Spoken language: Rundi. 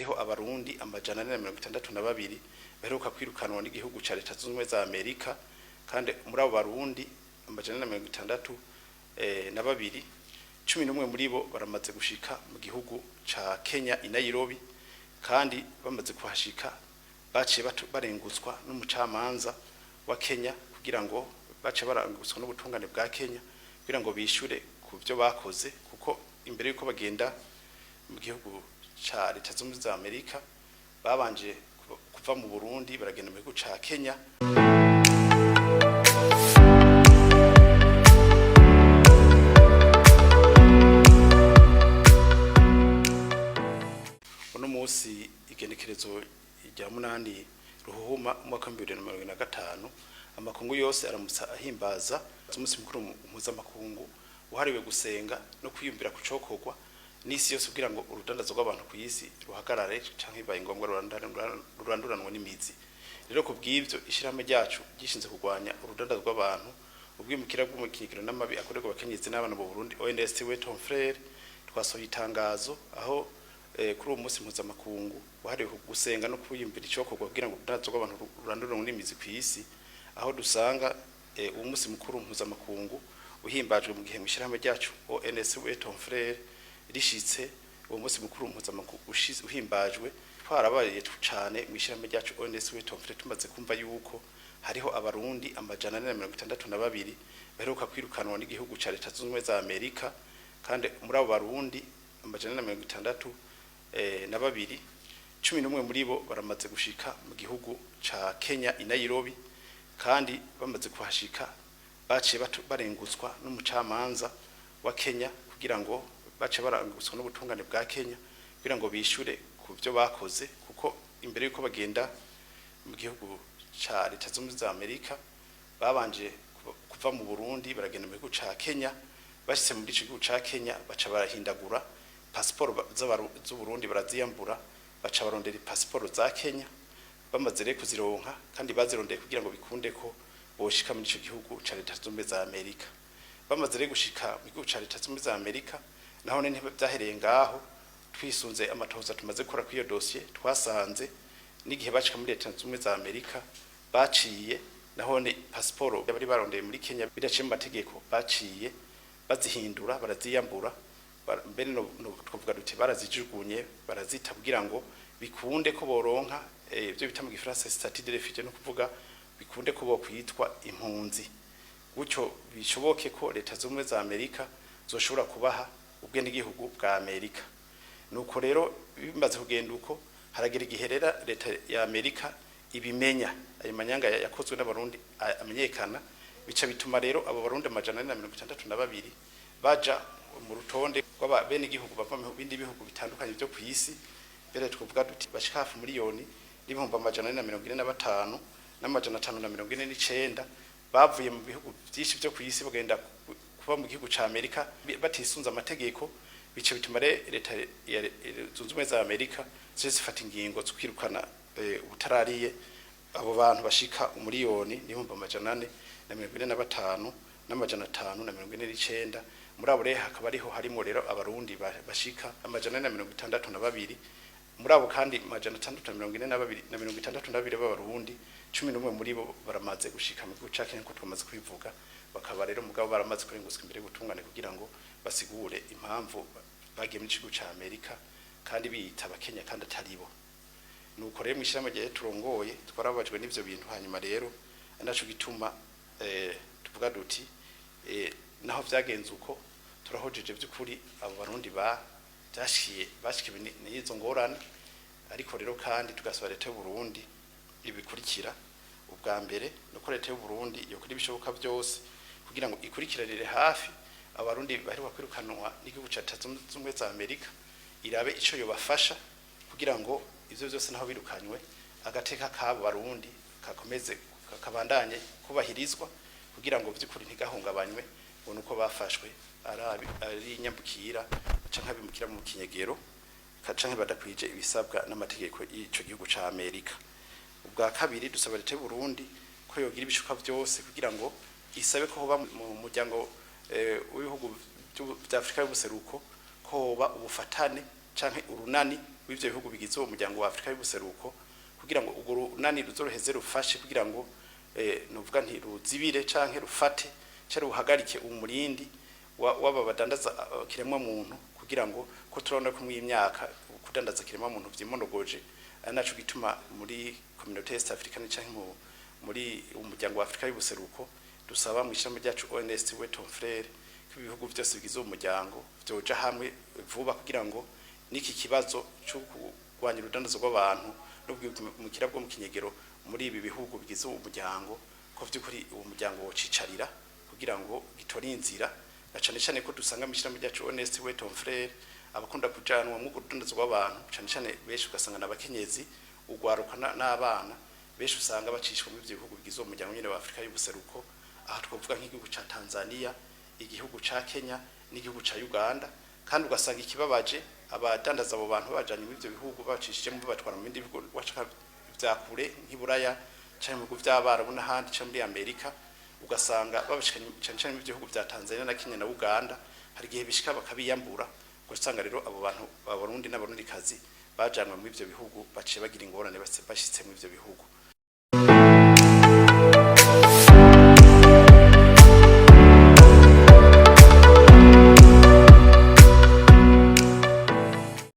hariho Abarundi 462 baheruka kwirukanwa n'igihugu ca Leta Zunze Ubumwe za Amerika. Kandi muri abo Barundi 462, 11 muri bo baramaze gushika mu gihugu ca Kenya i Nairobi. Kandi bamaze kuhashika, baciye barengutswa n'umucamanza wa Kenya, kugira ngo bace barangutswa n'ubutungane bwa Kenya kugira ngo bishure ku byo bakoze, kuko imbere yuko bagenda mu gihugu ca Leta Zunze Ubumwe za Amerika babanje kuva mu Burundi baragenda mu gihugu ca Kenya. Uno munsi, igenekerezo rya 8 Ruhuhuma umwaka wa 2025, amakungu yose aramutsa ahimbaza umunsi mukuru mpuzamakungu wahariwe gusenga no kwiyumvira ku cokorwa n'isi yose kugira ngo urudandazo rw'abantu ku isi ruhagarare, canke bibaye ngombwa ruranduranwe n'imizi. Rero ku bw'ivyo, ishirahamwe ryacu ryishinze kurwanya urudandazo rw'abantu, ubwimukira bw'umukinyigiro n'amabi akorerwa abakenyezi n'abana mu Burundi, ONST We Ton Frere, twasohoye itangazo aho kuri uwo munsi mpuzamakungu wahariwe gusenga no kwiyumvira icokorwa kugira ngo urudandazo rw'abantu ruranduranwe n'imizi ku isi, aho dusanga uwo munsi mukuru mpuzamakungu uhimbajwe mu gihe mu ishirahamwe ryacu ONS We Ton Frere rishitse uwo munsi mukuru mpuzamakungu uhimbajwe, twarabaye cane mu ishirahamwe ryacu ONS We Ton Frere tumaze kumva yuko hariho Abarundi 462 baheruka kwirukanwa n'igihugu ca Leta Zunze Ubumwe za Amerika. Kandi muri abo Barundi 462, 11 muri bo baramaze gushika mu gihugu ca Kenya i Nairobi. Kandi bamaze kuhashika, baciye barengutswa n'umucamanza wa Kenya, kugira ngo bace barangutswa n'ubutungane bwa Kenya kugira ngo bishure ku byo bakoze, kuko imbere yuko bagenda mu gihugu ca Leta Zunze Ubumwe za Amerika babanje kuva mu Burundi baragenda mu gihugu ca Kenya. Bashitse muri ico gihugu ca Kenya, baca barahindagura pasiporo z'Uburundi, baraziyambura, baca barondera pasiporo za Kenya. Bamaze rero kuzironka, kandi bazirondeye kugira ngo bikunde ko boshika muri ico gihugu ca Leta Zunze Ubumwe za Amerika. Bamaze rero gushika mu gihugu ca Leta Zunze Ubumwe za Amerika, naho ne vyahereye ngaho. Twisunze amatohoza tumaze gukora kuri iyo dosiye, twasanze n'igihe bashika muri Leta Zunze Ubumwe za Amerika baciye nahone pasiporo bari barondeye muri Kenya bidaciye mu mategeko baciye bazihindura, baraziyambura, mbere no twavuga duti barazijugunye, barazita, kugira ngo bikunde ko boronka ibyo bita mu Gifaransa statut de réfugié, no kuvuga bikunde ko bokwitwa impunzi, gutyo bishoboke ko Leta Zunze Ubumwe za Amerika zoshobora kubaha ubwenegihugu bwa Amerika. Nuko rero bimaze kugenda uko, haragera igihe rero leta ya Amerika ibimenya, ayo manyanga yakozwe n'Abarundi amenyekana, bica bituma rero abo Barundi 462 baja mu rutonde rw'abenegihugu bava mu bindi bihugu bitandukanye byo ku isi. Mbere twavuga duti bashika hafi 1,445,549 bavuye mu bihugu byinshi byo ku isi bagenda kuba mu gihugu ca Amerika batisunze amategeko. Bica bituma rero leta ya Zunze Ubumwe za Amerika zice zifata ingingo zo kwirukana ubutarariye abo bantu bashika 1,445,549. Muri abo rero hakaba ariho harimo rero Abarundi bashika 462. Muri abo kandi 642 na 62 b'Abarundi, 11 muri bo baramaze gushika mu gihugu ca Kenya, nkuko twamaze kubivuga. Bakaba rero mugabo baramaze kurenguzwa imbere y'ubutungane kugira ngo basigure impamvu bagiye muri ico gihugu ca Amerika kandi biyita Abakenya kandi atari bo. Nuko rero mw'ishirahamwe rya turongoye twarababajwe n'ivyo bintu. Hanyuma rero ari naco gituma tuvuga duti naho vyagenze uko, turahojeje by'ukuri abo Barundi ba byashiye bashikiwe n'izo ngorane. Ariko rero kandi tugasaba leta y'u Burundi ibikurikira: ubwa mbere nuko leta y'u Burundi yokora ibishoboka byose kugira ngo ikurikiranire hafi Abarundi baheruka kwirukanwa n'igihugu ca Leta Zunze Ubumwe za Amerika, irabe ico yobafasha kugira ngo ivyo byose naho birukanywe, agateka k'abo Barundi kakomeze kabandanye kubahirizwa, kugira ngo vy'ukuri ntigahungabanywe ngo nuko bafashwe ari nyambukira canke abimukira mu kinyegero canke badakwije ibisabwa n'amategeko y'ico gihugu ca Amerika. Ubwa kabiri, dusaba leta y'u Burundi ko yogira ibishuka byose kugira ngo isabe ko hoba mu muryango w'ibihugu vya Afrika y'ubuseruko ko hoba ubufatane canke urunani. w'ivyo bihugu bigize uwo muryango wa Afrika y'ubuseruko, kugira ngo urwo runani ruzoroheze rufashe kugira ngo novuga nti ruzibire canke rufate canke ruhagarike umurindi w'aba badandaza kiremwa muntu, kugira ngo ko turabona ko muri iyi myaka kudandaza kiremwa muntu vyimonogoje. Ari naco gituma muri Communauté Est Africaine canke muri umuryango wa Afrika y'ubuseruko dusaba mu ishami ryacu ONS Où est ton frère ko ibihugu byose bigize uwo muryango vyoja hamwe vuba, kugira ngo n'iki kibazo cyo kurwanya urudandazo rw'abantu n'ubwimukira bwo mu kinyegero muri ibi bihugu bigize uwo muryango, ko vy'ukuri uwo muryango wocicarira kugira ngo gitore inzira, na cane cane ko dusanga mu ishami ryacu ONS Où est ton frère abakunda kujanwa mu rudandazo rw'abantu cane cane benshi ugasanga n'abakenyezi, ugwaruka n'abana benshi usanga bacishwa muri ivyo bihugu bigize uwo muryango nyene wa Afrika y'ubuseruko. Aha twavuga nk'igihugu ca Tanzania, igihugu ca Kenya n'igihugu ca Uganda. Kandi ugasanga ikibabaje, abadandaza abo bantu babajanye muri ivyo bihugu, babacishijemo babatwara mu bindi bihugu washaka vya kure nk'iburaya canke mu bihugu vy'Abarabu n'ahandi canke muri Amerika, ugasanga babashikanye cane cane mu bihugu vya Tanzania na Kenya na Uganda, hari igihe bishika bakabiyambura. Ugasanga rero abo bantu, Abarundi n'Abarundikazi bajanwe muri ivyo bihugu, baciye bagira ingorane bashitse muri ivyo bihugu.